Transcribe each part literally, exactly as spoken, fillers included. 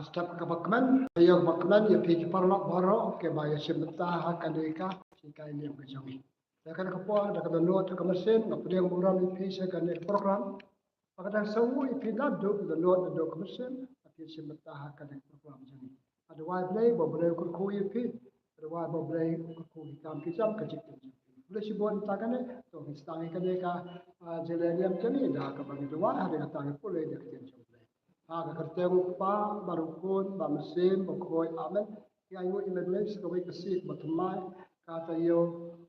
Step kaba kmen, ïa kaba kmen ïa phi ki paralok baroh kiba ïashim bynta ha kane ka jinghikai niam ka jong ngi. Da kane ka por, da ka dohnud, da ka mynsiem, nga pdiang burom ïa phi sha kane ka program. Ba ka dang sngewnguh ïa phi naduh ka dohnud, naduh ka mynsiem ba phi shim bynta ha kane ka program jong ngi. Nga duwai Blei ba U Blei u kyrkhu ïa phi. Nga duwai ba U Blei u kyrkhu ïa ki kam ki jam ka jingim jong phi. Khublei shibun. Tang kane, to ngin sdang ïa kane ka, ah, jingleh niam jong ngi da kaba ngi duwai, ha kata ngi pule ïa ka ktien jong U Blei. Ha ka kyrteng U Kpa bad U Khun bad U Mynsiem Bakhuid. Amen. Ngi ainguh ïa me Blei sha kawei ka sngi ba thymmai, ka taïew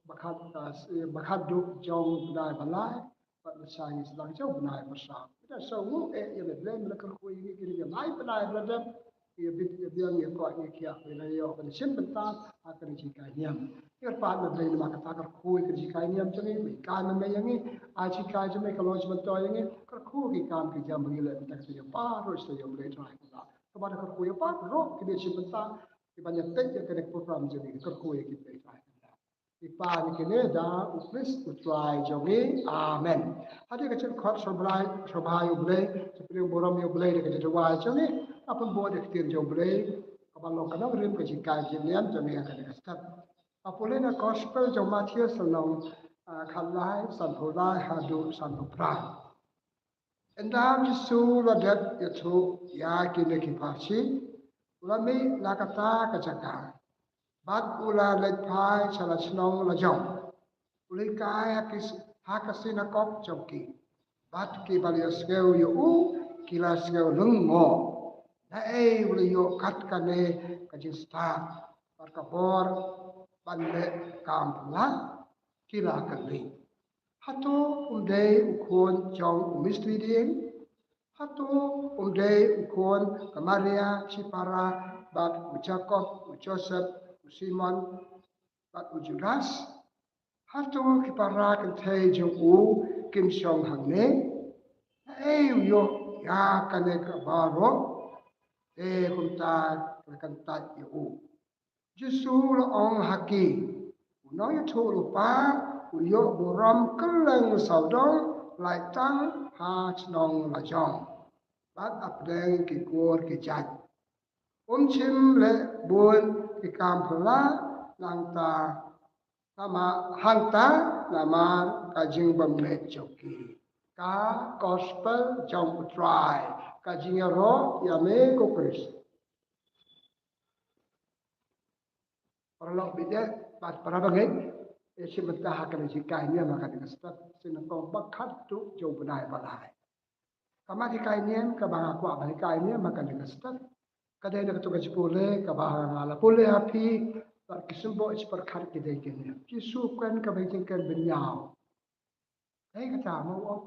ba khat, ah, ba khatduh jong u bnai ba lai. Bad lashai ngi sdang jong u bnai ba saw. Ngi da sngewnguh eh ïa me Blei, me la kyrkhu ïa ngi kine ki lai bnai ba la dep. Ïa bit ïa biang ïa koit ïa khiah, ïa la ïoh ban shim bynta ha kane ka jinghikai niam. Ngi kyrpad me Blei namar kata, kyrkhu ïa kane ka jinghikai niam jong ngi, hikai me ïa ngi, ai jinghikai jong me ka long jingmyntoi ïa ngi, kyrkhu ki kam ki jam ba ngi leh bynta ka taïew baroh, sha taïew Blei Trai khublei. Kaba da kyrkhu ïa baroh kiba shim bynta, kiba ïa peit ïa kane ka program jong ngi, kyrkhu ïa ki Blei Trai khublei. Ngi pan ïa kine da U Khrist U Trai jong ngi. Amen. Hadien ka jingkhot sngewbha, sngewbha ïa U Blei, sngewbha burom ïa U Blei da ka jingduwai jong ngi, ngin pynbud ïa ka ktien jong U Blei kaba long ka nongrim ka jinghikai jingniam jong ngi ha kane ka step. Nga pule na Gospel jong u Mathaios lynnong, ah, khatlai, sanphew lai haduh sanphew phra. Ynda u Jisu u la dep ïathuh ïa kine ki pharshi, u la mih na kata ka jaka bad u la leit phai sha la shnong la jong. U la hikai ha ki, ha ka sinagog jong ki. Bad kiba la ïohsngew ïa u ki la sngew lyngngoh. Naei u la ïoh kat kane ka jingstad bad ka bor ban leh kam phylla? Ki la kylli. Hato um dei u khun jong u mistri dieng? Hato um dei u khun ka Maria shipara bad u Jakob, u Joseph, u Simon bad u Judas? Hato ki para kynthei jong u kim shong hangne? Naei u ïoh ïa kane ka baroh? Te kumta ki la kyntait ïa u. Jisu u la ong ha ki, u nongïathuhlypa u ïoh burom kylleng sawdong, lait tang ha shnong la jong bad hapdeng ki kur ki jait. Um shym leh bun ki kam phylla nangta, namar, hangta namar ka jingbymngeit jong ki. Ka Gospel jong U Trai. Ka jingïaroh ïa me ko Khrist. Paralok bad bad para bangeit, ïashim bynta ha kane ka jinghikai niam ha kane ka step, sien nyngkong ba khatduh jong u bnai ba lai. Ka mat hikai niam kaba nga kwah ban hikai niam ha kane ka step, ka dei na kato ka jingpule kaba nga la pule ha phi, bad ki symboh shi pyrkhat ki dei kine. Jisu u kren kaba jingkren bynñiaw. Hei kata mo, u ong,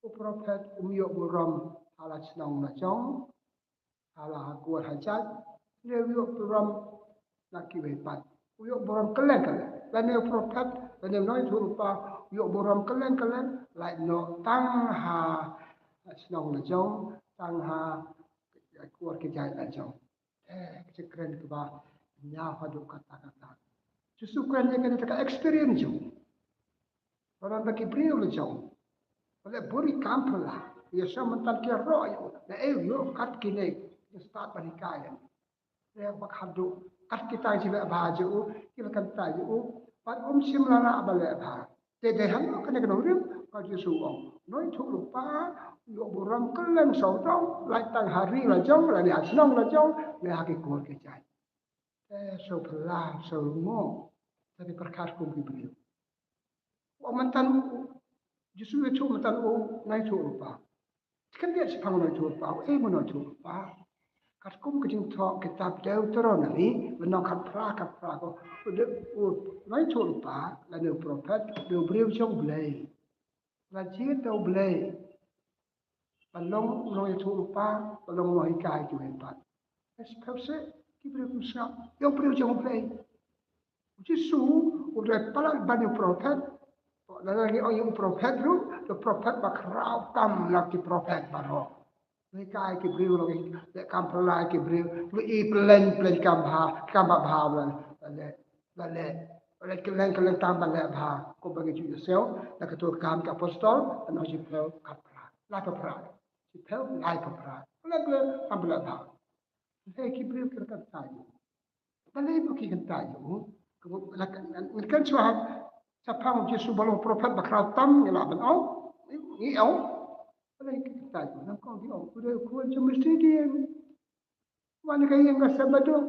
u prophet um ïoh burom ha la shnong la jong, ha la ha kur ha jait. Hynrei u ïoh burom na kiwei pat. U ïoh burom kylleng kylleng. Lane u prophet, lane u nongïathuhlypa, u ïoh burom kylleng kylleng, lait noh tang ha shnong la jong, tang ha kur ki jait la jong. Eh, ka jingkren kaba bynñiaw haduh katta katta. Jisu u kren ïa kane da ka experience jong u. Ba don ba ki briew la jong, ba leh bun ki kam phylla, ïa sha mynta ki ïaroh ïa u, naei u ïoh kat kine, ki stad ban hikai ïa u. Ïa ba khatduh kat kita ki jingleh bha jong u, ki la kyntait ïa u, bad um shym la lah ban leh bha. Te dei hangno kane ka nongrim? Ka Jisu u ong, u nongïathuhlypa u ïoh burom kylleng sawdong, lait tang ha ri la jong lane ha shnong la jong, ne ha ki kur ki jait. Te sngewphylla, sngewlyngngoh. Te ki pyrkhat kum ki briew. U ong mynta u, Jisu u ïathuh mynta u nongïathuhlypa. Te khyndiat shaphang u nongïathuhlypa, u ong u nongïathuhlypa. Katkum ka jingthoh kitab Deuteronomi, lynnong khatphra, khatphra ko, u de, u nongïathuhlypa lane u prophet u dei u briew jong U Blei. La jied da U Blei ban long u nongïathuhlypa, ban long u nonghikai kiwei pat. Hynrei shisha ki briew kim sngap ïa u briew jong U Blei. U Jisu u dei palat ban ïa u prophet. Lada ngi ong ïa u prophet ruh, u prophet ba khraw tam na ki prophet baroh. Ngi hikai ki briew, ngi leh kam phylla ïa ki briew, ngi i plan plan kam bha, kam ba bha, ba leh, ba leh, ba leh kylleng kylleng tang ba leh bha. Kumba ngi ju ïohsngew na kato ka Kam ki Apostol, lynnong shiphew khatphra, laiphew phra, shiphew laiphew phra. Ba leh kylleng tang ba leh bha. Hei ki briew ki kyntait ïa u. Balei ba ki kyntait ïa u? Ka, la, kan, kan shuwa shaphang u Jisu ba long prophet ba khraw tam ngi lah ban ong. Ngi ong. Balei ki kyntait ïa u? Nyngkong ki ong u dei u khun jong u Mystery. Wan ka ïing ka sem baduk.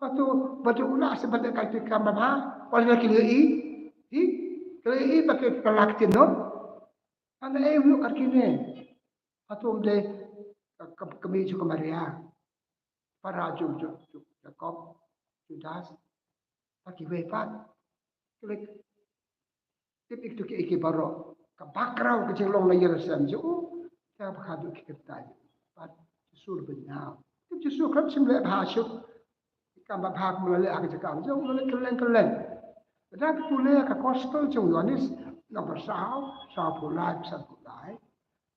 Hato baduk u lah seh ba dei ka kam babha? Wan ka ïohi. Hi. Ka ïohi ba ki ka lak tin no. Hana ei u ïoh ka kine. Hato um dei ka, ka, kmie jong ka Maria. Para jong, jong, jong Jakob, Judas, bad kiwei pat. Klik. Tip ïa kito kiei kiei baroh. Ka background ka jinglong na ïing na sem jong u. Te ba ka dei ki kyntait. Bad Jisu la bynñiaw. Tip Jisu khlem shym leh bha shuh. Ki kam babha kumba la leh ha ka jaka jong u, la leh kylleng kylleng. Lada phi pule ka gospel jong u Ïoannis, nongpyrshah, sawphew lai, sanphew lai.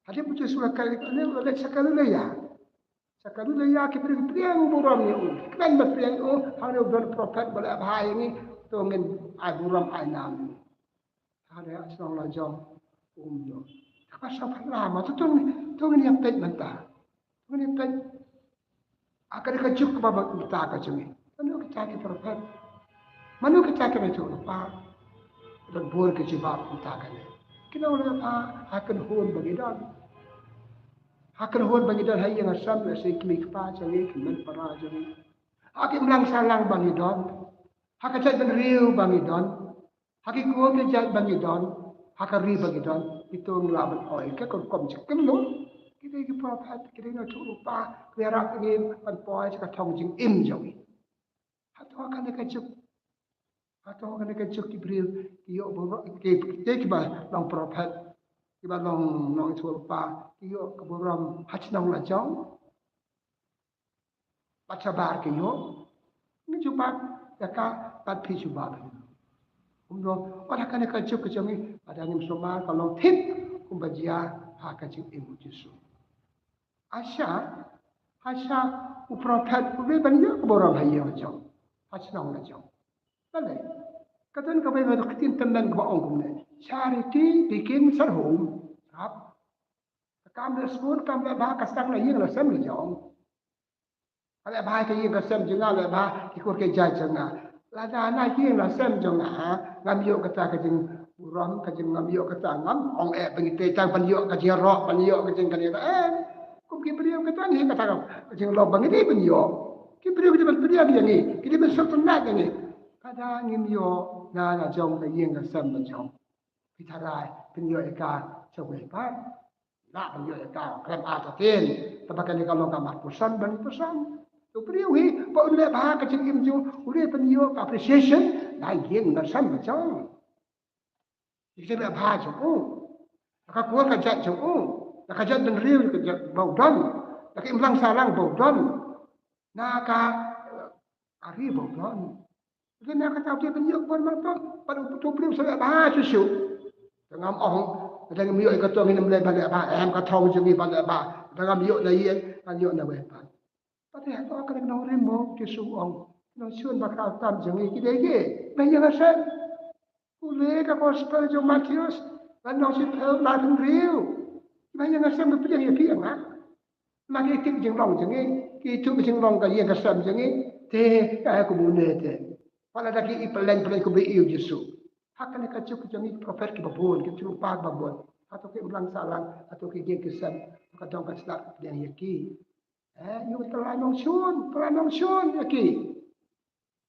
Hadien ba u Jisu la klet, la leit sha Galilea. Sha Galilea ki briew ki pdiang burom ïa u. Kmen ba pdiang ïa u, hangne u don prophet ba leh bha ïa ngi, to ngin ai burom ai nam ïa u. Hangne ha shnong la jong um ïoh. Kaba sngewbha ma to, to ngin ïa peit mynta. To ngin ïa peit. Ha kane ka juk kaba mynta ka jong ngi. Mano kita ki prophet? Mano kita ki nongïathuhlypa? Don bun ki jubab mynta kane. Ki nongleh bha ha kynhun ba ngi don. Ha kynhun ba ngi don ha ïing ha sem, lehse ki kmie ki kpa jong ngi, ki hynmen para jong ngi. Ha ki imlang sahlang ba ngi don. Ha ka jaitbynriew ba ngi don. Ha ki kur ki jait ba ngi don. Ha ka ri ba ngi don. Kito ngi lah ban ong ïa ki kum kum jingkynnoh. Ki dei ki prophet, ki dei ki nongïathuhlypa, ki ïarap ïa ngi ban poi sha ka thong jingim jong ngi. Hato ha kane ka juk, hato ha kane ka juk ki briew ki ïoh burom, ki, ki, kiba long prophet, kiba long nongïathuhlypa, ki ïoh ka burom ha shnong la jong? Bad shabar ki ïoh? Ngi jubab ïa ka, bad phi jubab. Kumno, wat ha kane ka juk ka jong ngi, lada ngim sumar ka long thik kumba jia ha ka jingim u Jisu. Asha, asha u prophet u dei ban ïoh ka burom ha ïing jong, ha shnong la jong. Balei? Ka don kawei ka ktien tymmen kaba ong kumne. Charity begins at home. Hap. Ka kam leh skul, kam leh bha ka sdang na ïing la sem la jong. Ka leh bha ka ïing ka sem jong nga, leh bha ki kur ki jait jong nga. Lada na ïing na sem jong nga, ngam ïoh kata ka jingburom, ka jing, ngam ïoh kata, ngam ong eh ba ngi tei tang ban ïoh ka jingïaroh, ban ïoh ka jingkane. Eh, kum ki briew kita ngi kata ka jinglong ba ngi dei ban ïoh. Ki briew ki dei ban pdiang ïa ngi, ki dei ban sngewtynnat ïa ngi. Lada ngim ïoh na la jong ka ïing ka sem la jong, phi tharai phin ïoh ïa ka shawei pat? Lah ban ïoh ïa ka khlem artatien. Te ba kane ka long ka mat puson ban puson. To u briew hi ba un leh bha ka jingim jong u, u dei ban ïoh ka appreciation na ïing na sem la jong. Ïa ka jingleh bha jong u, na ka kur ka jait jong u, na ka jaitbynriew ka jait ba u don, na ka imlang sahlang ba u don, na ka, eh, ka ri ba u don. Te na kata u dei ban ïoh ka burom marto, bad u, to u briew sa leh bha shuh shuh. Te ngam ong, lada ngim ïoh ïa kato ngin ym leh ban leh bha, em, ka thong jong ngi ban leh bha. Lada ngam ïoh na ïing, ngan ïoh na wei pat. Bad te hato ha kane ka nongrim mo, u Jisu u ong, nongshun ba khraw tam jong ngi ki dei ki ba ïeng ha sem. Pule ka gospel jong u Mathaios, ka lynnong shiphew, laiphew hynriew. Ki ba ïeng ha sem ki pdiang ïa phi ïa nga. Ma ki tip jinglong jong ngi, ki tip jinglong ka ïing ka sem jong ngi, te ka ai kumne te. Wat lada ki i pynleng pynleng kumba i u Jisu. Ha kane ka juk jong ngi ki prophet kiba bun, ki nongïathuhlypa kiba bun. Hato ki imlang sahlang, hato ki ïing ki sem, ka dong ka sla pdiang ïa ki. Eh, ïa u Trai nongshun, Trai nongshun ïa ki.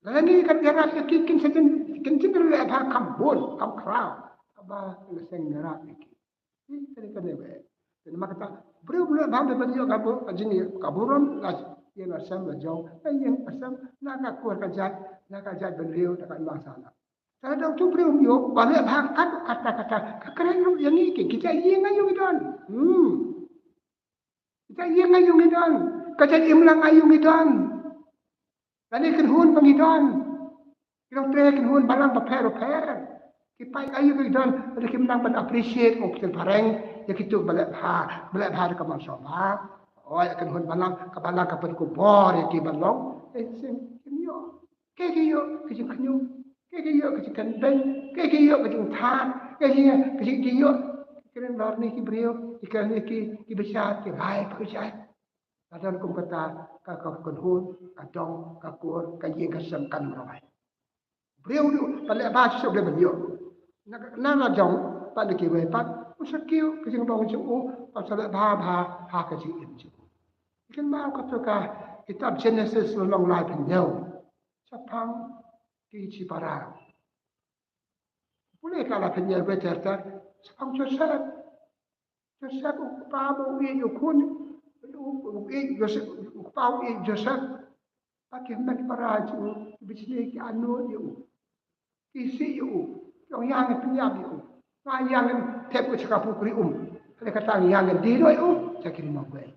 Lada ngi kat ïarap ïa ki, kin sa kin, kin sa kin leh bha kam bun, kam khraw. Kaba la seng ïarap ïa ki. Ïa kane kane ba. Te namar kata, briew u leh bha ban ïoh ka bu-, ka jing, ka burom, la ïing la sem la jong, la ïing la sem, na ka kur ka jait, na ka jaitbynriew, na ka imlang sahlang. Te lada uto u briew um ïoh, ba leh bha kat, kata, kata, ka kren ruh ïa ngi ki, kita ïing aïu ngi don. Hmm. Kita ïing aïu ngi don. Ka jait imlang aïu ngi don. Lane kynhun ba ngi don. Ki long trei kynhun balang bapher bapher. Ki paid aïu ngi don. Lane kim nang ban appreciate, ong ka ktien phareng, ïa kito ba leh bha. Ba leh bha da ka mon sngewbha. Oi, kynhun balang, ka balang ka pynkupbor ïa ki ban long. Eh, shisien kim ïoh. Kaei kaei ki ïoh ka jingkhñium. Kaei kaei ki ïoh ka jingkynbeiñ. Kaei kaei ki ïoh ka jingthan. Kaei kaei ki ïoh, kaei kaei ki ïoh. Ki kren lor ne ki briew, ki kren ne ki, ki bishar, ki rai pyrshah. Lada kum kata ka, ka kynhun, ka dong, ka kur, ka ïing ka sem kan ym roi. Briew ruh ban leh bha shisha u Blei ban ïoh. Na, na la dong pat na kiwei pat, u sa kiew ka jinglong jong u, ban sa leh bha bha ha ka jingim jong u. Kynmaw kato ka kitab Genesis lynnong lai phew hynñiew. Shaphang ki shipara. Pule ka la pynïar bha ter ter shaphang Joseph. Joseph u kpa ba u ïeit u khun, u, u ïeit Joseph, u kpa u ïeit Joseph. Ba ki hynmen para jong u, ki bishni ki anut ïa u. Ki isih ïa u, ki ong ïa ngan pynïap ïa u. Nga ïa ngan thep u sha ka pukri um. Hynrei kata ïa ngan die noh ïa u sha ki ri nongwei.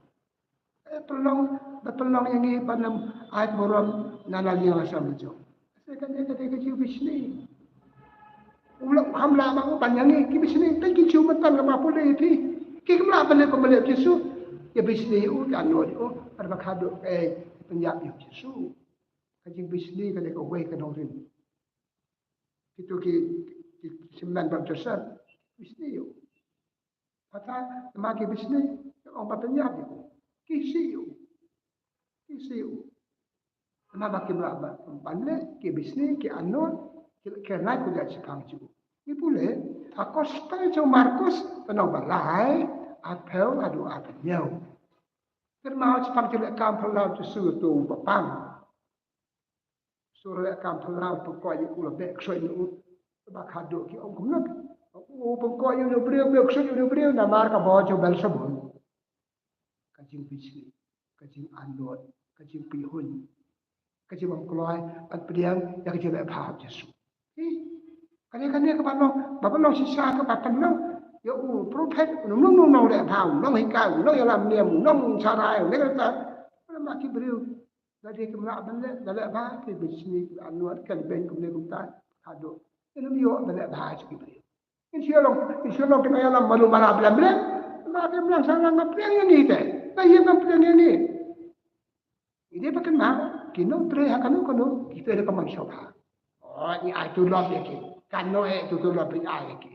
Eh, pynlong, ba pynlong ïa ngi ban ym ai burom na la liang la sam jong. Sa kane ka dei ka jingbishni. U la, u kham lah ma u ban ïa ngi ki bishni, te ki Jiw mynta la ma pule ïa phi. Ki kham lah ban leh kumba leh Jisu. Ïa bishni ïa u, ki anut ïa u, bad ba khadduh, eh, pynïap ïa u Jisu. Ka jingbishni ka dei kawei ka nongrim. Kito ki, ki, ki hynmen bad Joseph, bishni ïa u. Kata, namar ki bishni, ong ba pynïap ïa u. Ki isih ïa u. Ki isih ïa u. Namar ba kim lah ban, ban leh, ki bishni, ki anut, ki, ki nai kuliah shaphang jong u. Ngi pule ha Gospel jong u Markus, lynnong ba lai, arphew haduh arphew hynñiew. Kynmaw shaphang ki leh kam phyllaw Jisu, uto u bapang. Shu leh kam phyllaw, pynkoit ïa u, la beh ksuid ïa u. Ba khadduh ki ong kumno. U pynkoit ïa une u briew, beh ksuid ïa une u briew namar ka bor jong u Belsebul. Ka jingbishni, ka jinganut, ka jingpyrshah, ka jingbym kloi ban pdiang ïa ka jingleh bha u Jisu. Hi, kane, kane kaba long, ba long shisha kaba pynlong ïa u prophet, u nong, nong, nongleh bha, u nonghikai, u nongïalam niam, u nongsharai, u nongkata. Namar ki briew, lada kim lah ban leh, ban leh bha, ki bishni, ki anut, kan beiñ kumne kumtai, haduh. Ngin ym ïoh ban leh bha sha ki briew. Ngin shu long, ngin shu long ki nongïalam malu mara blem blem. Namar ki mlang sha lang ngam pdiang ïa ngi te. Ka ïing ngam pdiang ïa ngi. Ngi dei ba kynmaw, ki nongtrei ha kano kano, ki trei da ka mon sngewbha. Oh, ngi ai tulop ïa ki. Kano eh tu tulop ngi ai ïa ki.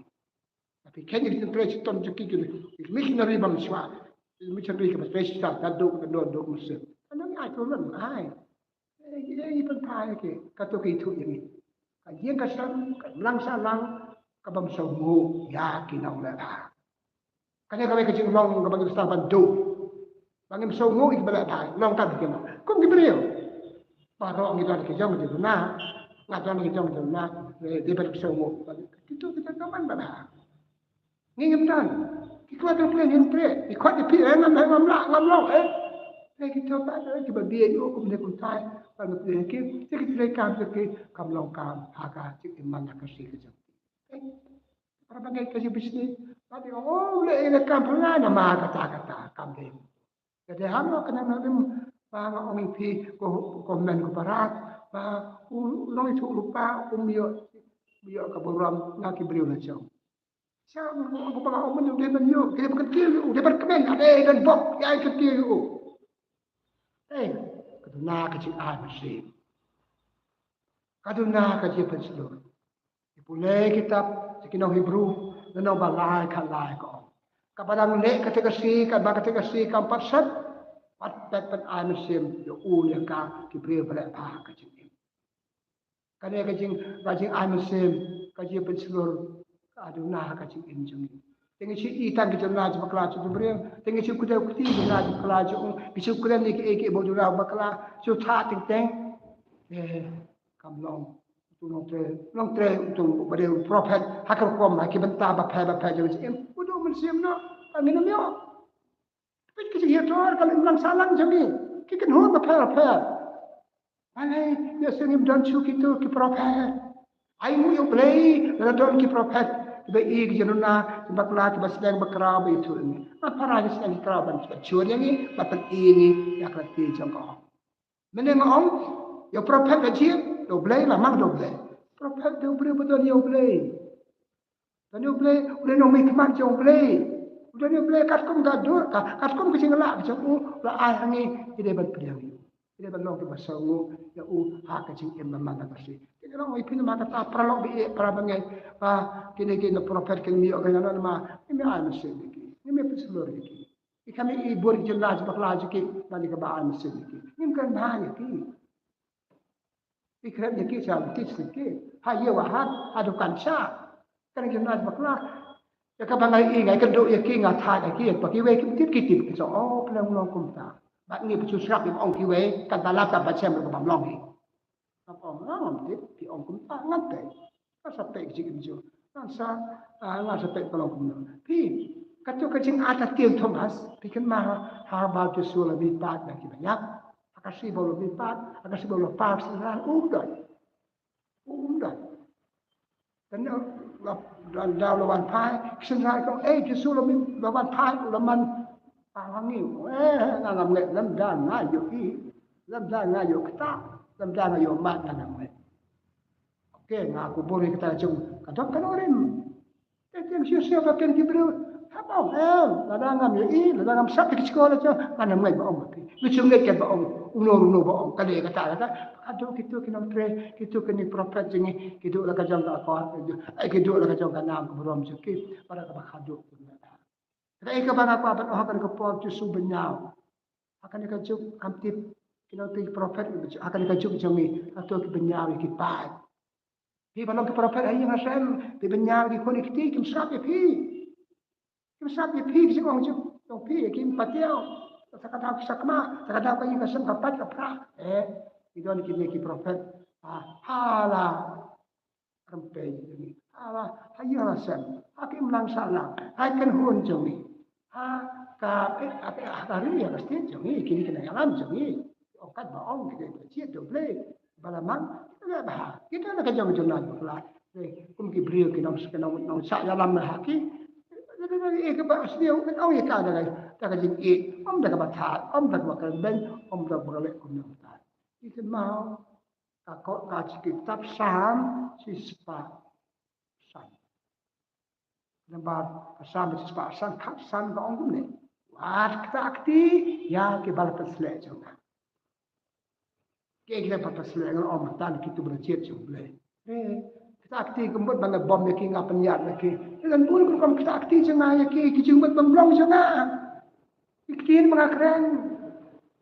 Tapi ken ngi trei shitom jong ki, ki missionary bym shuwa. Missionary kiba trei shitom, ka duk, ka duk, duk mesem. Kano ngi ai tulop, ai. Eh, ngi pynpaw ïa ki, kato ka ithuh ïa ngi. Ka ïing ka sem, ka mlang sahlang, ka bym sngewnguh ïa ki nongleh bha. Kane kawei ka jinglong kaba ngi sdang ban duh. Ba ngim sngewnguh ïa kiba leh bha, long tang ïa ki nong. Kum ki briew. Baroh ngi don ki jong ki duna, nga don ki jong ki duna, eh, dei ban sngewnguh. Kito kita ka ban bha. Ngi ngim don. Ki kwah ban pdiang ngim treh. Ki kwah ban pdiang ngam, ngam lah, ngam long, eh. Te kito pat, eh, kiba bieit ïa u kumne kumtai. Ban pdiang ki, te ki trei kam, te ki kam long kam, ha ka jingim man la ka shi ka jong. Eh, para bangeit ka jingbishni. Ba dei, oh, leh, leh kam pynlong namar kata, kata, kam dei. Ka dei hangno ka nang nang ba nga ong ïa phi ko, ko hynmen ko para, ba u, u nongïathuhlypa um ïoh, ïoh ka burom na ki briew la jong. Sha u, u, u ba nga ong mynta u dei ban ïoh, u dei ban kyntiew ïa u, u dei ban kmen, u dei ban bok ïa ka kyntiew ïa u. Ei, ka duna ka jingai mynsiem. Ka duna ka jingpynshlur. Ngi pule kitab sha ki nong Hebru, lynnong ba lai khatlai ka ong. Kaba dang leh kata ka shi, kaba kata ka shi kam pat shet, pat pynai mynsiem ïa u ïa ka ki briew ba leh bha ha ka jingim. Kane ka jing, ka jingai mynsiem, ka jingpynshlur, ka duna ha ka jingim jong ngi. Te ngi shu i tang ki jingla jong bakla jong u briew, te ngi shu kdew kti ki jingla jong bakla jong u, ngi shu kren ïa kiei kiei ba u duna bakla, shu thah teng teng. Eh, kam long. Uto u nongtrei, nongtrei uto u ba dei u prophet, ha ka rukom, ha ki bynta bapher bapher jong ka jingim. U duh mynsiem noh, ka ngin ym ïoh. Peit ka jinghiar thor ka imlang sahlang jong ngi. Ki kynhun bapher bapher. Balei ïa shu ngim don shuh kito ki prophet? Ai nguh ïa U Blei lada don ki prophet kiba ïohi ki jingduna, ki bakla, kiba sneng ba khraw ba ïathuh ïa ngi. Nga para ngi sneng ki khraw ban, ban shu ïa ngi, ban pyni ïa ngi ïa ka lynti jong ka. Mynne nga ong, ïa u prophet la jied da U Blei, la mang da U Blei. Prophet dei u briew ba don ïa U Blei. Don ïa U Blei, U Blei u nongmihkhmat jong U Blei. U don ïa U Blei katkum ka dur, ka, katkum ka jinglah ka jong u, la ai ha ngi, ngi dei ban pdiang ïa u. Ngi dei ban long kiba sngewnguh ïa u ha ka jingim man la ka sngi. Te nga ong ïa phi namar kata paralok ba ïeit, para bangeit, ba kine ki na prophet kin ym ïoh ka, nga ong namar ngim ïa ai mynsiem ïa ki, ngim ïa pynshlur ïa ki. Ki kham ïohi bun ki jingïaid bakla jong ki, bad ïa kaba ai mynsiem ïa ki. Ngim kren bha ïa ki. Ki kren ïa ki sha ki sha ki. Ha ïew ha hat, ha dukan sha. Kren ki jingïaid bakla. Ïa kaba nga ïohi nga kynduh ïa ki, nga thait ïa ki, ïa kiwei kim tip, ki tip ki shu, oh, phi long kumta. Bad ngi phi shu sngap ïa ba ong kiwei, kan ba lap kan ba shem ruh kaba ym long hi. Nga ong, nga ngam tip, phi ong kumta, ngan tip. Nga sa peit ka jingim jong nga. Ngan sa, ah, ngan sa peit ka long kumno. Phi, kato ka jingartatien Thomas, phi kynmaw ha, haba u Jisu u la mihpat na ki baïap. Ha ka sngi ba u la mihpat, ha ka sngi ba u la paw sha ki synran, um don. Um don. Te u la, la, la, la wan phai, ki synran ki ong, eh, Jisu u la mih, la wan phai, u la man paw ha ngi. Eh, nga ngam ngeit, lymda nga ïohi, lymda nga ïoh ktah, lymda nga ïoh mad, nga ngam ngeit. Okay, nga kubur ïa kata ka jong ka dok ka nongrim. Te tieng shisha ba ken ki briew. Haba, eh, lada ngam ïohi, lada ngam sngap ïa ki jingkren la jong, ngan ym ngeit ba ong ba phi. Ngi shu ngeit katba ong uno uno ba ong, ka dei kata kata. Haduh kito ki nongtrei, kito kine ki prophet jong ngi, ki duh la ka jong ka akor, eh, ki duh la ka jong ka nam ka burom jong ki, para kaba haduh. Kaei kaba nga kwah ban ong ha kane ka por, Jisu bynñiaw. Ha kane ka juk, ngam tip, ki nongtrei, ki prophet, ha kane ka juk jong ngi, hato ki bynñiaw ïa ki paid? Phi ba long ki prophet ha ïing ha sem, phi bynñiaw ïa ki khun ïa ki kti, kim sngap ïa phi. Kim sngap ïa phi, ki jingong jong, jong phi, kim patiaw. Sa ka daw ki sakma, sa ka daw ka ïing ka sem ka pait ka pra. Eh, ki don kine ki prophet. Ha, ha la. Rympei jong ngi. Ha la, ha ïing ha sem. Ha ka imlang sahlang. Ha ka kynhun jong ngi. Ha ka, eh, ha ka, ha ka ri, ha ka state jong ngi. Kine ki nongïalam jong ngi. Ong katba ong, kine ki jied jong U Blei. Ba la mang, kine ba ha. Kine na ka jong jong na bakla. Kum ki briew ki nong, ki nong, nongshah ïalam ha ki. Eh, kaba sniew, ong ïa ka da ka, da ka jingïeit. Ym da kaba thad, ym da kaba kren beiñ, ym da kaba leh kumno kumta. Ki kynmaw. Ka ko-, ka kitab Salm shispah san. Namar ka Salm shispah san, khatsan ka ong kumne. Wat ktah kti ïa kiba la pynsleh jong nga. Kiei kiba la pynsleh, nga ong mynta kito ba la jied jong U Blei. Eh, ktah kti, ka mut ban da bom ïa ki, nga pynïap ïa ki. Te ngan bun ka rukom ktah kti jong nga ïa ki, ki jingmut bymlong jong nga. Ki ktien ba nga kren.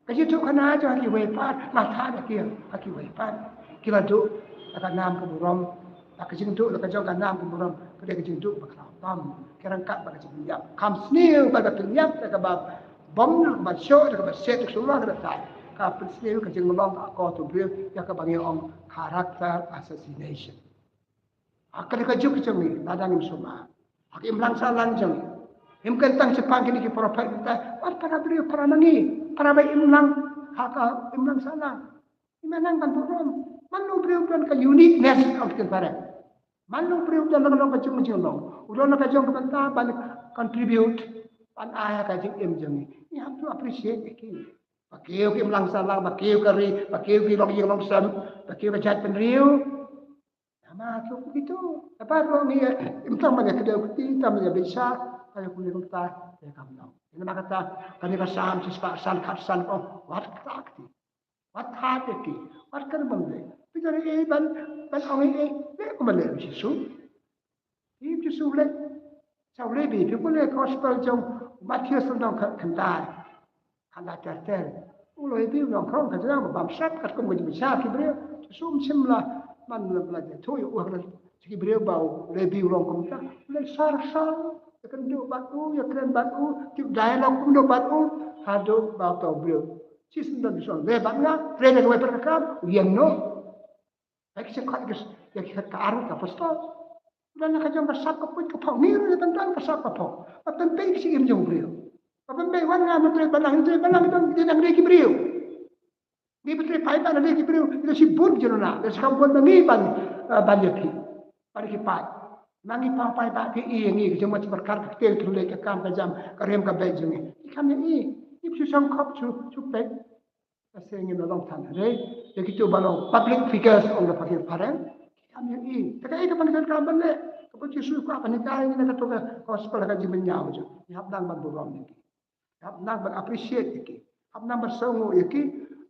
Ka jingduh khana jong ha kiwei pat, nga thad ïa ki ha kiwei pat. Ki la duh la ka nam ka burom, la ka jingduh la ka jong ka nam ka burom, ka dei ka jingduh ba khlaw tam. Ki ryngkat bad ka jingïap. Kham sniew bad ka jingïap, da kaba bom, da kaba shoh, da kaba set, da kaba sumar, da kaba tai. Ka pynsniew ka jinglong ka akor u briew, ïa kaba ngi ong character assassination. Ha kane ka juk jong ngi, lada ngim sumar ha ka imlang sahlang jong ngi. Ngim kyntang shaphang kine ki prophet mynta, wat para briew, para ma ngi, para ba imlang ha ka imlang sahlang. Ngim nang ban burom. Man la u briew u don ka uniqueness of the parent. Man la u briew u don la ka long ka jong ka jinglong. U don la ka jong ka bynta ban contribute, ban ai ha ka jingim jong ngi. Ngi hap to appreciate ïa ki. Ba kiew ka imlang sahlang, ba kiew ka ri, ba kiew ki longïing longsem, ba kiew ka jaitbynriew. Namar ki ong kito, namar ruh ngi, eh, ym tang ban ïa kdew kti, ym tang ban ïa bishar, ka ïa kumne kumta, ïa kam long. Namar kata, kane ka Salm shispah san, khatsan, oh, wat ktah kti. Wat thad ïa ki, wat kren bymlei. Phi don ei ban, ban ong ei, leh kumba leh u Jisu. Phi, u Jisu u leh. Sa u Lebi, phi pule gospel jong u Mathaios lynnong kha-, khyndai. Khyndai ter ter. U Lebi u nongkhrong ka jong u bamsap katkum ka jingbishar ki briew. Jisu um shym la, man la, la ïathuh ïa u ha ki briew ba u Lebi u long kumta. U leh sar sar, ïakynduh bad u, ïakren bad u, tip dialogue kumno bad u, haduh ba uta u briew. Shisien don u shu ong, leh bad nga, trei da kawei pat ka kam, u ïeng noh. Ba ki sa khot ïa ki, ïa ki khat ka arngut ka apostol. Don la ka jong ka sap ka put ka pok, ngi ruh ngi don ka sap ka pok. Ba pynbeit ka jingim jong u briew. Ba pynbeit, wan nga, ngan trei bad lang, ngan trei bad lang, ngi don, ngi don, ngi dei ki briew. Ngi ba trei paidbah, ngi dei ki briew, ngi don shibun jong ngi, ngi don shibun ba ngi ban, eh, ban ïa phi. Ban ïa ki paid. Ma ngi paw paidbah, phi ïa ngi, ka jingmut jingpyrkhat, ka ktien ka thylliej, ka kam ka jam, ka rim ka beit jong ngi. Ki kam ïa ngi, ngi shu shong khop, shu, shu peit. Ka seng ngin long than hynrei ïa kito ba long public figures, ong da phareng phareng. Ki kam ïohi. Te kaei kaba ngi donkam ban leh? Kaba u Jisu u kwah ban hikai ïa ngi na kato ka gospel ka jingmynñiaw jong ngi. Hap nang ban burom ïa ki. Hap nang ban appreciate ïa ki. Hap nang ban sngewnguh ïa ki.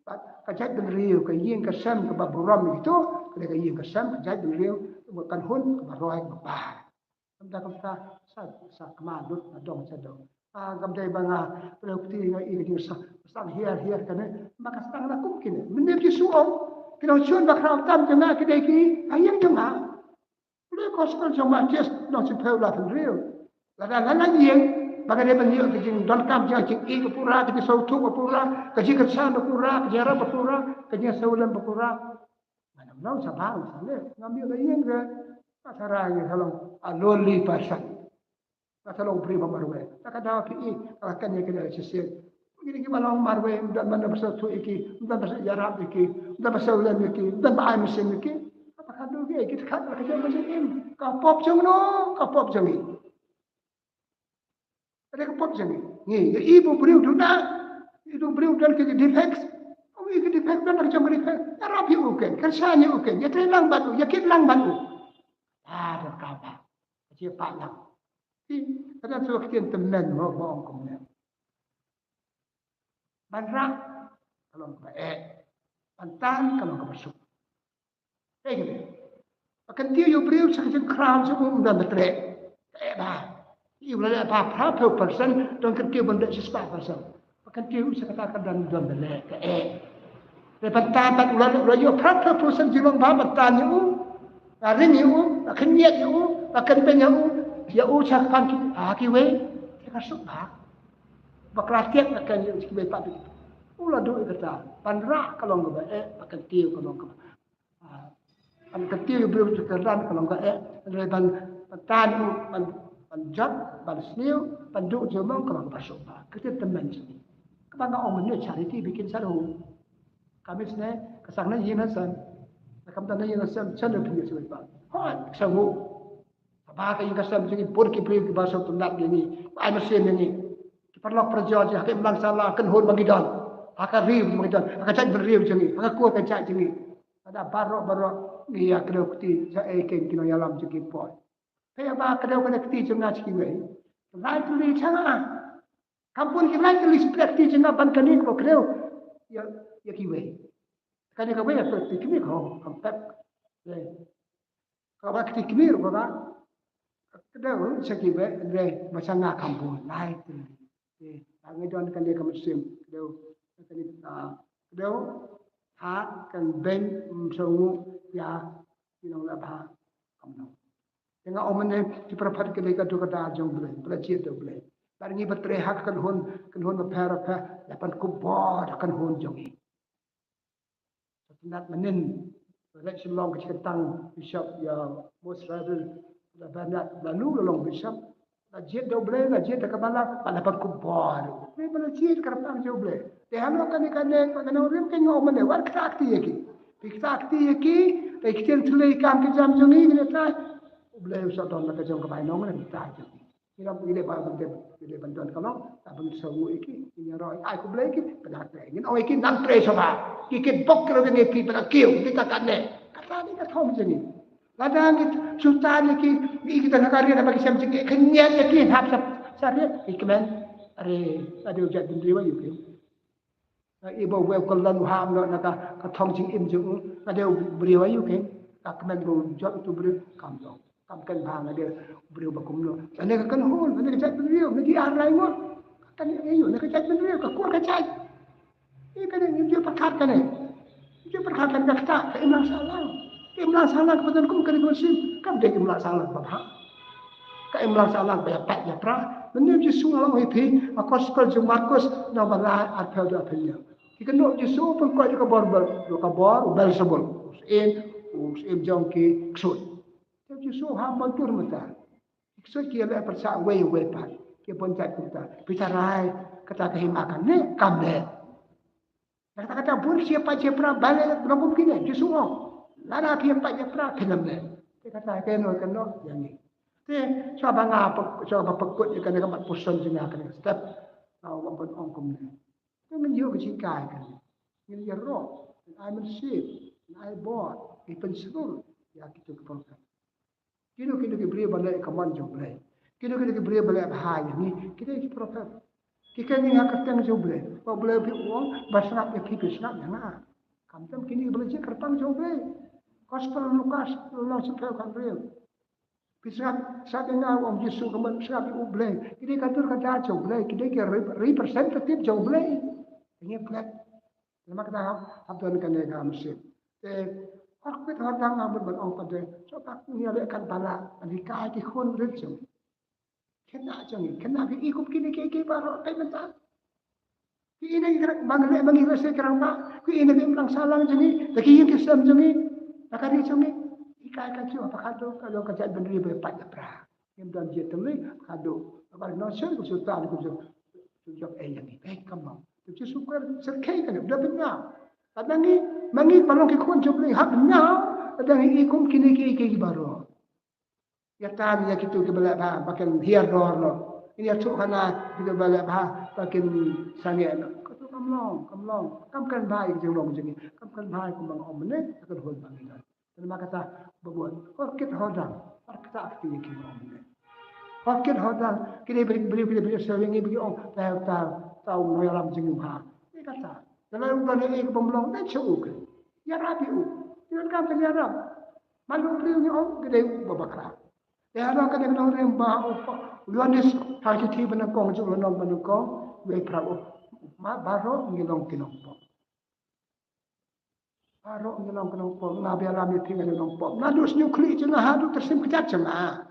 Bad ka jaitbynriew, ka ïing ka sem kaba burom ïa kito, ka dei ka ïing ka sem, ka jaitbynriew, ka kynhun kaba roi kaba bha. Kumta kumta, sa, sa kma lut na dong sha dong. Ba kam dei ba nga, pynlong kti nga i ka jingsang, sang hiar hiar kane, ba ka sang la kum kine. Mynne Jisu ong, ki nongshun bakhraw tam jong nga ki dei ki, ka ïing jong nga. Pule gospel jong Mathaios, lynnong shiphew dkhot hynriew. Lada la la ïing, ba ka dei ban ïoh ka jingdonkam jong ka jingïeit ba pura, ka jingsngewthuh ba pura, ka jingkyrshan ba pura, ka jingïarap ba pura, ka jingsngewlem ba pura. Ngan ym long shabar, shabar. Ngam ïoh la ïing re. Ka Sara ngi ka long a lonely person. Ka sa long briew ba marwei. Ta ka daw ki i, ka la kane ka dei shisien. Ki dei kiba long marwei, ym don ban da ba sngewthuh ïa ki, ym don ba sngewthuh ïarap ïa ki, ym don ba sngewlem ïa ki, ym don ba ai mynsiem ïa ki. Kata ka dei ki, ki tkhat la ka jong ka jingim. Ka pop jong no, ka pop jong i. Ka dei ka pop jong i. Ngi, ïa i ba u briew duna, i ba u briew don ki defects. Ong i ki defect don la ka jong ka defect. Ïarap ïa u ken, kyrshan ïa u ken, ïatrei lang bad u, ïakit lang bad u. Ah, da ka ba. Ka jingpah lang. Te, ka dang shu ktien tymmen mo, mo ong kumne. Ban rah, ka long kaba eh. Ban tan, ka long kaba suk. Te kane. Ba kyntiew ïa u briew sha ka jingkhraw sha u ym don ba treh. Ka eh bha. Ïa u la leh bha phra phew percent, don kyntiew ban leh shispah percent. Ba kyntiew sha kata ka don don ba leh, ka eh. Te ban tan bad u la leh, u la ïoh phra phew percent jinglong bha ban tan ïa u. Ba ring ïa u, ba khyndiat ïa u, ba kynbeiñ ïa u, ïa u sha kpan ki, ah, kiwei, te ka suk bha. Ba kra tiak na kan ïa u sha kiwei pat. U la duh ïa kata, ban rah ka long kaba eh, ba kyntiew ka long kaba. Ah, ban kyntiew ïa u briew sha kyrdan ka long ka eh, hynrei ban, ban tan u, ban, ban jot, ban sniew, ban duh jingmong ka long kaba suk bha. Ka ktien tymmen jong ngi. Kaba nga ong mynne charity begins at home. Ka mih sne, ka sah na ïing na sem. Ka kam na ïing na sem, sha na phi sha ba. Hooid, sngewbha. Ba ka ïing ka sem jong ngi bun ki briew kiba sngewtynnat ïa ngi. Ba ai mynsiem ïa ngi. Ki paralok parajor jong ngi, ha ka imlang sahlang kynhun ba ngi don. Ha ka ri ba ngi don. Ha ka jaitbynriew jong ngi. Ha ka kur ka jait jong ngi. Lada baroh baroh ngi ïa kdew kti, sa ei keiñ ki nongïalam jong ngi poi. Phi ïa ba kdew kane kti jong nga sha kiwei. Lai tylli sha nga. Kam bun ki lai tylli spah kti jong nga ban kane kaba kdew ïa, ïa kiwei. Kane kawei ka kti kmie ka hok, kam pep. Kaba kti kmie ruh kaba kdew sha kiwei, hynrei ba sha nga kam bun lai tylli. Te, ba ngi don kane ka mynsiem kdew, kane, ah, kdew, ha, kan beiñ, ym sngewnguh ïa ki nongleh bha, kam don. Te nga ong mynne, ki prophet ki dei ka dukadar jong U Blei, ba la jied da U Blei. Bad ngi ba trei ha ka kynhun, kynhun bapher bapher, la pynkup bor da ka kynhun jong ngi. Sa tynat mynnin, leit Shillong ka jingkyntang Bishop ïa Most Reverend Bernard Manu la long Bishop. La jied da U Blei, la jied da ka balang, bad la pynkup bor. Te ba la jied kyrpang jong U Blei. Te halor kane kane, kane ka rim ka ong mynne, wat kata kti ïa ki. Phi kata kti ïa ki, te ki ktien thlei kam ki jam jong ngi, ngi ta. U Blei u sa don la ka jong ka bainong, ngi ta jong ngi. Ngi lam ngi dei ban, ngi dei ban don ka long, ta ban sngewthuh ïa ki, ngi ïaroh ai khublei ïa ki, pynah trei. Ngin ong ïa ki nang trei sha ba. Ki kit bok ki ruh ngi ki pynah kiew, ngi ta kane. Kata ngi ka thong jong ngi. Lada ngi shu tan ïa ki, ngi ki ta na ka ri na ba ki sem jong ngi, khyndiat ïa ki, hap sa, sa ri, ngi kmen, are, lada u jait bynriew ïa u kiew. Iba u wei u kyllon u ham noh na ka, ka thong jingim jong u, ka dei u briew aïu keiñ, ka kmen ba u jot utu u briew, kam don. Kam kynmaw nga dei u briew ba kumno. Lane ka kynhun, lane ka jaitbynriew, lane ki ar lai ngut. Ka kane aïu, lane ka jaitbynriew, ka kur ka jait. Ïa kane ngim ju pyrkhat kane. Ngim ju pyrkhat kane ka kata, ka imlang sahlang. Ka imlang sahlang kaba don kum kane ka mynsiem, kam dei ka imlang sahlang ba bha. Ka imlang sahlang ba ïa pait ïa pra. Mynne u Jisu u ong ïa phi, ha ka gospel jong u Markos, lynnong ba lai arphew da arphew hynñiew. Ki kynnoh u Jisu u pynkoit da ka bor, bor, da ka bor u Belsebul. U syiem, u syiem jong ki ksuid. Te u Jisu u ham ban tur mynta. Ki ksuid ki ïaleh pyrshah uwei uwei pat. Ki bun jait kumta. Phi tharai kata ka hima kan leh, kam leh. Kata kata bun shi ïa pait shi ïa pra balei ba kum kine, Jisu u ong. Lada phi ïa pait ïa pra phin ym leh. Te kata ka kynnoh kynnoh ïa ngi. Te shuwa ba nga pek, shuwa ba pynkut ïa kane ka mat puson jong nga kane ka step. Nga ong ban ong kumne. Te ngin ïoh ka jinghikai kane. Ngin ïaroh, ngin ai mynsiem, ngin ai bor, ngin pynshlur ïa kito ki prophet. Kino kino ki briew ba leh ka mon jong U Blei. Kino kino ki briew ba leh bha ïa ngi. Kino ki prophet. Ki kynjah ha ka kyrteng jong U Blei. Ba U Blei u ong ba sngap ïa phi, phi sngap ïa nga. Khamtam kino ki ba leh ha ka kyrteng jong U Blei. Gospel Lukas lynnong shiphew khathynriew. Phi sngap, sngap ïa nga, u ong Jisu, ka mut sngap ïa U Blei. Ki dei ka dur ka dar jong U Blei, ki dei ki rep-, representative jong U Blei. Ngi plet. Namar kata hap, hap don kane ka mynsiem. Te hor kwit hor dang nga mut ban ong pat de, shu pat ngi ïaleh katba lah ban hikai ki khun rit jong ngi. Khynnah jong ngi, khynnah, phi i kum kine kiei kiei baroh, peit mynta. Phi i na ki krang, ba ngi leh, ba ngi leh sha ki rangbah, phi i na ki imlang sahlang jong ngi, da ki ïing ki sem jong ngi, da ka ri jong ngi. Hikai ka jong, ba ka dei, ka dei ka jaitbynriew ba pat da pra. Ngim don jied tymmen, ba ka dei. Ba ka nongshun, ka sultan, ka jong, ka jong, eh, ïa ngi, eh, come on. Te Jisu kren syrkhei kane, da bynñiaw. Katba ngi, ma ngi ba long ki khun jong U Blei, hap bynñiaw, lada ngi i kum kine kiei kiei baroh. Ïa tan ïa kito kiba leh bha ba kin hiar dor noh. Ngin ïathuh hana kito kiba leh bha ba kin sangeh noh. Kato kam long, kam long. Kam kren bha ïa ki jinglong jong ngi. Kam kren bha ïa kumba nga ong mynne, ka kynhun ba ngi don. Te namar kata ba bun. Hor kit hor dang. Hor kit hor dang. Ki dei briew, briew, ki dei briew, sha ngi ba ki ong, ta, ta, ta u nongïalam jong ngi bha. Ïa kata. Te lada u don ïa kaba ym long, dei sha u ke. Ïarap ïa u. Ïa u kam te ïarap. Malu briew ngi ong, ki dei u ba bakla. Te haba kane ka nongrim ba u, u Ïoannis ha ka shithi ba nyngkong, jong lynnong ba nyngkong, u ïai para u, ma baroh ngi long ki nongpop. Baroh ngi long ki nongpop, nga ba ïalam ïa phi nga dei nongpop. Naduh shñiuh khlieh jong nga haduh tyrsim kjat jong nga.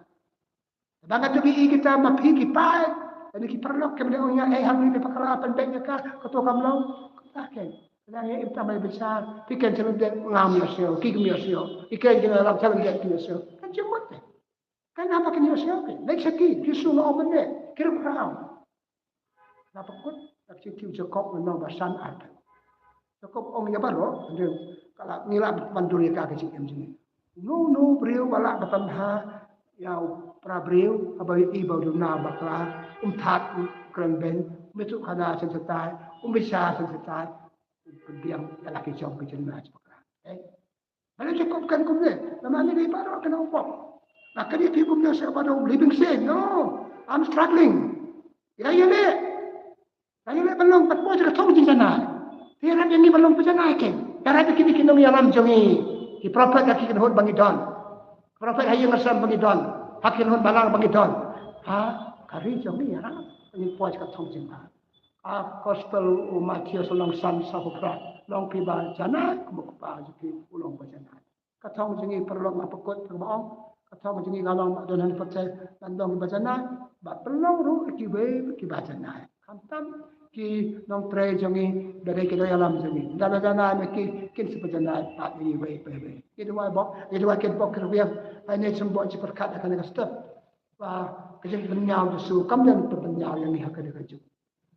Ba nga tu ki i kita ma phi ki paid, kane ki paralok kim dei ong ïa, eh, hangne phi bakla, pynbeit ïa ka, kato kam long, kata ken. Kane ïa im ta ma ïa bishar, phi ken shalyndet ngam ïohsngew, ki kim ïohsngew, ki ken ki ïalam shalyndet kim ïohsngew. Kan jingmut te. Kan haba kin ïohsngew phi. Leit sha ki, Jisu nga ong mynne, ki ruh kyrhai. Nga pynkut, na ka shithi u Jakob lynnong ba san arphew. Jakob ong ïa baroh, hynrei ka la, ngi lah ban dur ïa ka, ka jingim jong ngi. Uno uno u briew ba lah ban pynbha ïa u para briew, haba ïohi ba u duna bakla, um thad, um kren beiñ, um ïathuh khana shen shatai, um bishar shen shatai, um pynbiang ïa la ki jong ki jingma jong bakla. Eh? Balei Jakob kren kumne? Namar ngi dei baroh ki nongpop. Nga kren ïa phi kumne sha baroh, living saint, no. I'm struggling. Ïa, ïaleh. Ïaleh ban long pat poi sha ka thong jingjanai. Te ïarap ïa ngi ban long ba janai ken. Ïarap ïa kine ki nongïalam jong ngi. Ki prophet ha ki kynhun ba ngi don. Prophet ha ïing ha sem ba ngi don. Ha ki kynhun balang ba ngi don. Ha ka ri jong ngi ïarap. Ngin poi sha ka thong jingma. Ha gospel u Mathaios lynnong san, sawphew phra. Long phi ba janai kumba u Kpa jong phi u long ba janai. Ka thong jong ngi paralok nga pynkut kaba ong. Ka thong jong ngi ka long ba don hangne pyrthei ban long ba janai, ba pynlong ruh ïa kiwei kiba janai. Khamtam ki nongtrei jong ngi, ba dei ki nongïalam jong ngi. Lada janai ma ki, kin sa ba janai pat ïa ngi iwei pa iwei. Ngi duwai bok, ngi duwai kin bok ki rwiang. Ai ne sum bok jingpyrkhat ha kane ka step. Ba ka jingpynñiaw Jisu kam don pynñiaw ïa ngi ha kane ka juk.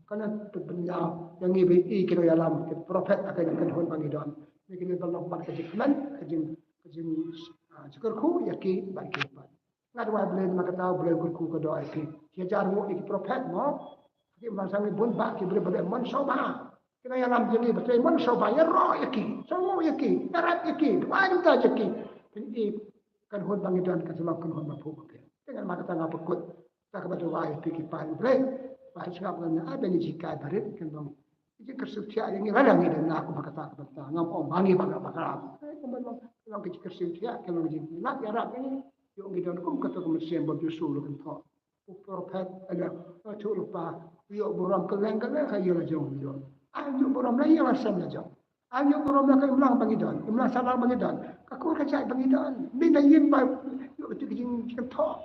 Kane pynñiaw ïa ngi ba i ki nongïalam, ki prophet ha kane ka kynhun ba ngi don. Ngi kine ban long ban ka jingkmen, ka jing, ka jing, ah, jingkyrkhu ïa ki bad ki pat. Nga duwai Blei namar kata U Blei u kyrkhu ka doh ïa phi. Ki hajar ngut ïa ki prophet mo. Ki imlang sha ngi bun bah ki briew ba dei mon sngewbha. Ki nongïalam jong ngi ba dei mon sngewbha, ïaroh ïa ki, sngewnguh ïa ki, ïarap ïa ki, duwai kumta ïa ki. Phin i ka kynhun ba ngi don kan sa long ka kynhun ba phuh ba pher. Te namar kata nga pynkut. Kata kaba duwai ïa phi ki paid U Blei. Ba sngap ngan ai ban ïa hikai barit kan long. Ki jingkyrsiew thiah ïa ngi lada ngi dang na kumba kata ka bynta. Ngam ong ba ngi ba nga bakla. Ai kumba long, long ki jingkyrsiew thiah, ki long ki jingïarap ïa ngi. Ïoh ngi don kum kata ka mynsiem ba u Jisu u la kynthoh. U prophet, ïa, u ïoh lypa, u ïoh burom kylleng kylleng ha ïing la jong u ïoh. Ai ïoh burom la ïing la sem la jong. Ai ïoh burom la ka imlang ba ngi don, imlang sahlang ba ngi don. Ka kur ka jait ba ngi don. Mynta ïing ba ïoh ka jing, jingkynthoh.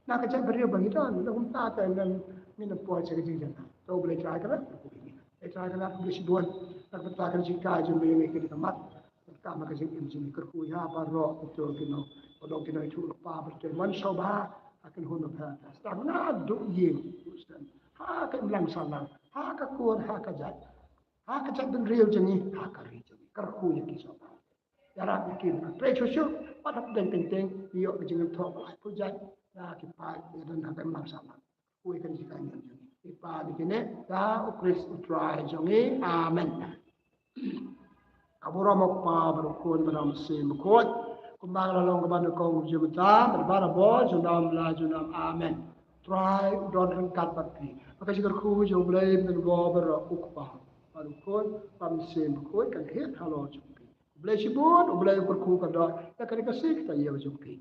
Na ka jait briew ba ngi don, na kumta te ngin, ngin poi sha ka jingjanai. To U Blei Trai ka la, U Blei Trai ka la, U Blei shibun. Na ka bynta ka jinghikai jong me, me ka dei ka mat. Ka ma ka jingim jong ngi, kyrkhu ïa baroh kito kino, ba long kino ïathuh lypa, ba long kino mon sngewbha ha ka kynhun ba pher. Sdang naduh ïing, ha ka imlang sahlang, ha ka kur, ha ka jait, ha ka jaitbynriew jong ngi, ha ka ri jong ngi. Kyrkhu ïa ki sngewbha. Ïarap ïa ki, trei shuh shuh, wat hapdeng teng teng, ïoh ka jingkynthoh ba laiphew jait, ïa ki paid, ïa don ha ka imlang sahlang. Kyrkhu ïa kane ka jingim jong ngi. I Kpa, ïa kine da U Khrist U Trai jong ngi. Amen. Ka burom U Kpa bad U Khun bad U Mynsiem Bakhuid. Kumba la long kaba nyngkong, mynta bad barabor, junom la junom. Amen. Trai u don ryngkat bad phi. Ba ka jingkyrkhu jong U Blei Mynsiem Bakhuid, U Kpa bad U Khun bad U Mynsiem Bakhuid kan hiar halor jong phi. U Blei shibun, U Blei u kyrkhu ka doh ïa kane ka sngi ka taïew jong phi.